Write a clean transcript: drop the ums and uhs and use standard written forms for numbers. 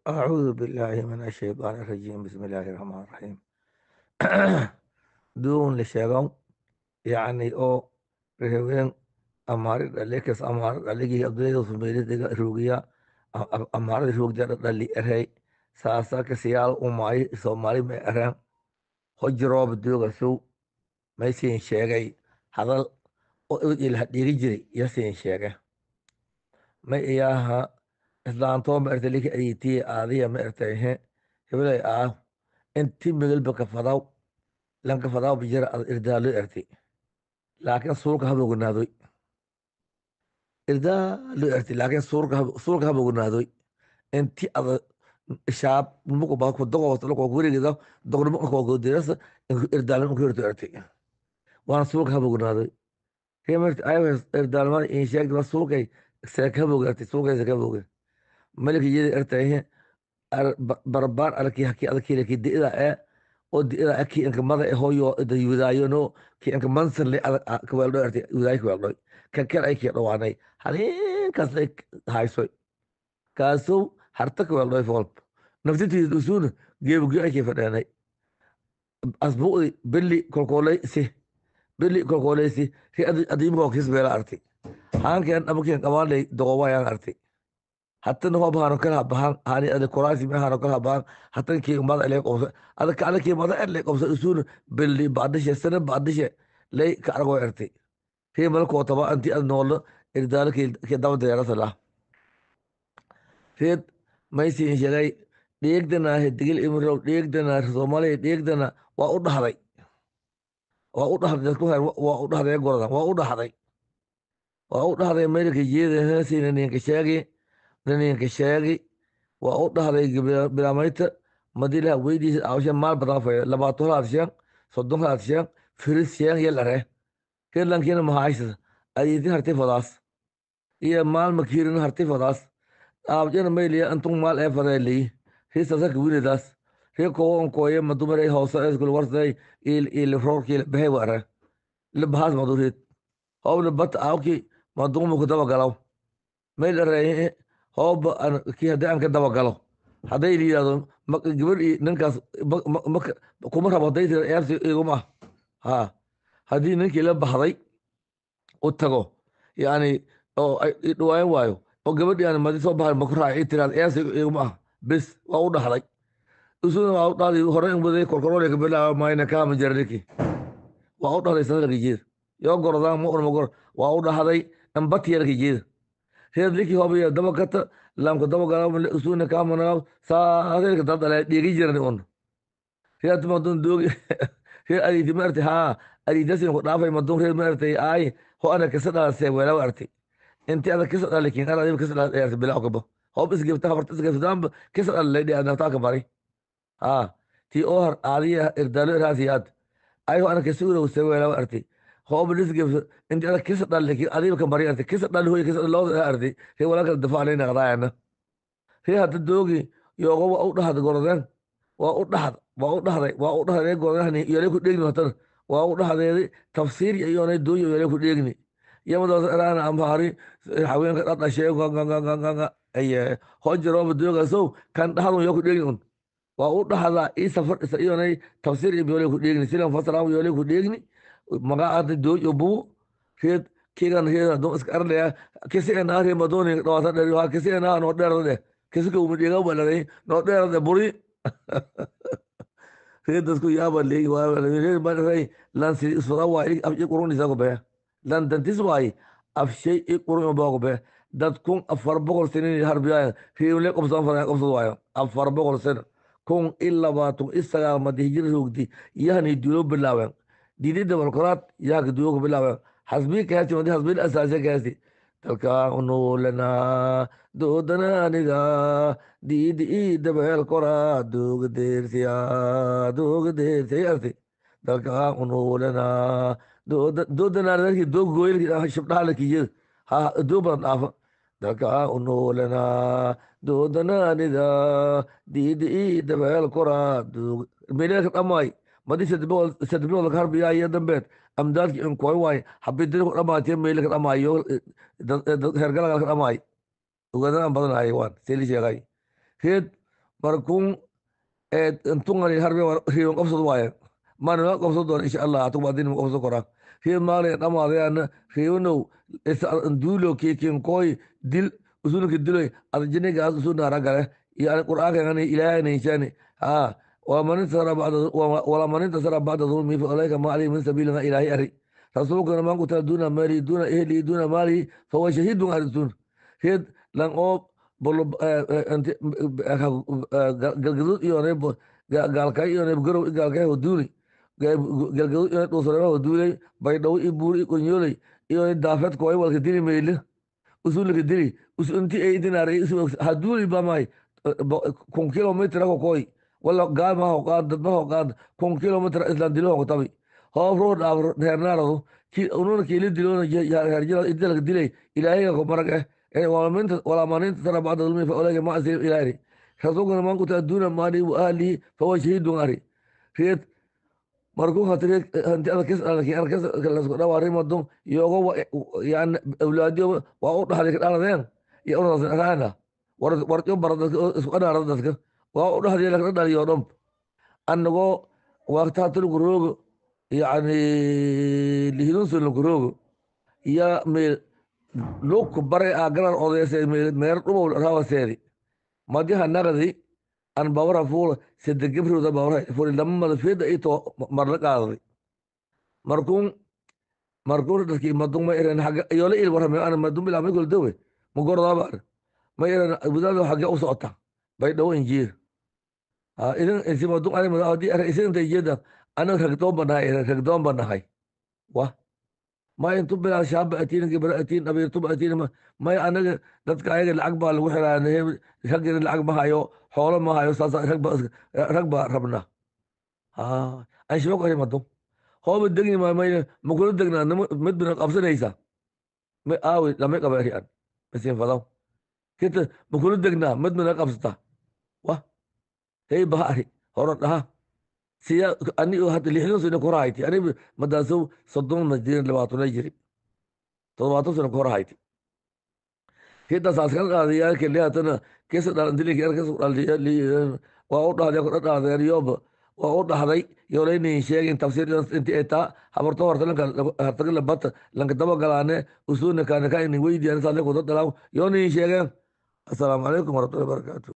Acuudu billaahi min ashaydaani rajiim. Bismi illaahi raxmaan raxiim. Duun la sheegow, yacni oo reheween amaari dhalekas amaari dhaligii abdulayda sumeyladiga roogiya amaarada roogda dhali erey saasa kasiyaal umaay Soomaali ma ereen hojiroob doogasow maysiin sheegay hadal oo ebed ilaha dhiigi jiray yasiin sheege ma iyaaha islaantoo ma ertay lika ayitii aadiya ma ertay he hebelay ah inti migalba ka fadaw lanka fadaw bijira ad irdaalo ertay, laakiin suurka habognaadoy irdaalo ertay, laakiin suurka habognaadoy inti ada shaab muku ba ku dogo loko gurigeeda dognimo ko godirasa irdaalmo ku hirto ertay, waana suurka habognaadoy reemert ay irdaalmo in sheegda suurkay seeka habogaatay suurkay seeka haboge maliki yidi ertay barbaar alki haki adki laki diida ee oo diida aki inka mada ee hooyo da yudaayano ki inka mansan le ka weeldho ertay yudaay ka weeldho kan kal ay ki dhawaanay haleenkaas ay hayso kaasoo harta ka weeldho fool naftitii usuun geebugyo ay ki fadheenay asbuuci billi kolkoolay si billi kolkoolay si ri adiimka kisbeela artay haankan amakeen qabaanlay doqowayaan artay haddana waa bahano kala bahan hani ada kuraasi ma hano kala bahan hadan kii umada ilay qobso ada ka ala kii mada ilay qobso usuun billi baadishe sana baadishe lay ka argo ertay rii malko taba anti ad noolo irdaal kii daba deerasa lah reed maysiin sheegay dheegdana digil imrow dheegdana Soomaaliya dheegdana waa u dhahday, waa u dhahday dadku heer waa u dhahday goradan waa u dhahday, waa u dhahday meelka jeeda heesina ninka sheegi ninka sheegi waa u dhahday bilaamayta madilaha weydiisa awsha maal badan fay 20 halaad sheen 30 halaad sheen firis sheen yelare kelankiina mahaaysa ayitin harti fadaas iyo maal makiirin harti fadaas aabjana mayliya antun maal ee fadeeli riisasa kawinedaas ree koon kooye madumaray hoosa iskul warsaday il il roorkii bahay ware labahaas madurid hoob bat aawki madumu ku daba galaw mayl arey hoob kii haddii aan ka daba galo hadday la yidhahdo gabar iyo ninkaas kuma rabo hadday tira eebsi iguma ha haddii ninkii la baxday u tago yacni oo ay i dhawaayan waayo oo gabadhii aan madi soo baxay maku raaci i tiraad eebsi iguma ah bes waa u dhaxday usuna waa u dhahday hore in waday korkorole ka bilaaba mayna kaama jira ninkii waa u dhahday sanadka jeeda yoo gorodaan ma urma gor waa u dhahday ambatiyarka jeeda reer ninkii hobiya daba kata lamka daba gala usuna kaamana saaseelka dadale dhiigi jiran un reer madun doogi reer ariidi ma artay haa ariidasin ku dhaafay madun reer ma artay ay ho ana kasa dhalasee weelaw artay inti ada kasa dhalikin ana adiba kasa dhalay artay bilaa kabo hob isgifta habarta isgifta kasa dhalay dhi adna taa ka bari haa tii oo har aadiya irdaalo raasiyaad ay ho ana kasa urow se weelaw artay hob isgifta inti ada kasa dhalikin adiba ka bari artay kasa dhal hoy kasa loo artay reer walaa kala dafaclayna qadaayana reer hadda doogi yoogo waa u dhahda gorodeen waa u dhahda waa u dhahday waa u dhahday gorodeen yole ku dheegni hatan waa u dhahdeedi tafsiir iyonay dooyo yole ku dheegni yamadaas eraana amhaari haweenka dhadhashee aye hojirooba doogasow kan dhahdun yoo ku dheegni un waa u dhahdaa ii safar isa iyonay tafsiir iyo yole ku dheegni silan fasaraan yole ku dheegni magacaada dooyo buu reed kigan reed adon iska arlaya kisi enaa reed madooni dhawaata dheer ha kisi enaa noo dheerade kisi ka umi dheega baladay noo dheerade buri reed dadku yaaba leey waa reed maray lan si isfada waa af i qurun isago be lan dantis waay af shay i qurun baa be dad 1400 sinin harbiya reed qabsan fara qabsan waayo 400 sano 1029 madi hijri roogdi yahni duulo bilaabeen diidida balkoraad yaha duulo bilaabeen xasbii kaasi madi xasbii asaasiya kaasi dalka unuulana doodanaanida diidi ii dabeel koraa dooga deersiya dooga deersiya arti dalka unuulana doodanaanida doog gooyl shibdhaha la kijiyada ha doog badan dhaafa dalka unuulana doodanaanida diidi ii dabeel koraa doog meelka dhamaay madi 300 ka harbiyaa iyo dambeed amdaadki in koy waay habidin ku dhamaatay meelka dhamaayo hergalaga ka dhamaay ugadan badan ay waan seeli sheegay reed Markuun intungani harbe riyon qabsad waaye maanima qabsad doon insha Allah atubadin ma qabsad koraa riyo maalin dhamaadayana riyonow duulo keekin kooy dil usunka diloy adjinigaas usun naara gale yani qur'aanka ilaahayna inshaani ha waman intasara bacda wala man intasara bacda dhulmi fa ulaika ma alayhi min sabiilina ilaahi ari rasuulkana man qutila duuna maali duuna ehlihi duuna maalihi fahuwa shahiidun aritun reed lan oo galgaduud iyo gaalkay iyo garow gaalkay hoduuli galgaduud iyo dhuusareema hoduuley baydhawo i buuri i qonyooley iyo daafeed kooy walka dili meyle usulka dili usunti ay dinaar haduuli bamay 1000 kilometer ko koy wala gaal ma hoqaad dad ma hoqaad 1000 kilometer islaan dilo hoqtabi hoob rood dhaaf heernaarado ki ununa kiili dilona herjira idalka dilay ilaahayga ko marag eh walaa man intasara bacda dhulmi fa ulaika ma asir ilaahi rasuulkana man qutila duuna maali wa ahlihi fahuwa shahiidun ari reed markuu hatire hanti ada kes arkes lasku dhawaari madon yogo yani awlaadiyo waa u dhaxday ka dhaladeen iyo uradaas raana warjo bara dadka isku dhanaara dadka waa u dhaxday la dhaliyo dhan annagoo waqti hatul guroogo yani lihidun sun guroogo ya meel luk bare a garan odaysay meel dhubow rawaseedi madiha naqdi an bawra fuul sida gibrooda bawra fuul lamada fiida ito marla qaaday markuun dadkii madun ma iran xagga yola il warramay ana madun bilaabmay kula dawe ma gordaaba ma iran wadaada xagge u socota baydhawo injiir idan insi madun ani madaadi ara isin intay jeeda ana ragdoon banahay ragdoon banahay wa ma intu bilaa shaaba atiin gibra atiin abiirtu atiin ma anaga dadka ayaga lacag baa lagu xiraa ragina lacag ma hayo xoolo ma hayo saas rag baa rabnaa anshiba ku madun hooba degni ma makula degnaa mid bina qabsanaysa ma aawi lama qaba ri'an masiin fadaw kita makula degnaa mid bina qabsata wa hey baha ari horo dhaha siya ani hadda 60 sano kor hayti ani madaasow 30 madiina 20 jiri 70 sano kor hayti hidda saaskan qaadayaa keliya keesa dhalandili keesa dhaldili waa u dhahday ku dhahday yoba waa u dhahday yooleynin sheegin tafsiir inti ay taa habarto horta lanka hartaga la bata lanka daba galaane usuuna kaana ka inin weydiyan saale ku dadalaaw yoonin sheegeen. Assalaamu calaykum waraxmatullahi wabarakaatu.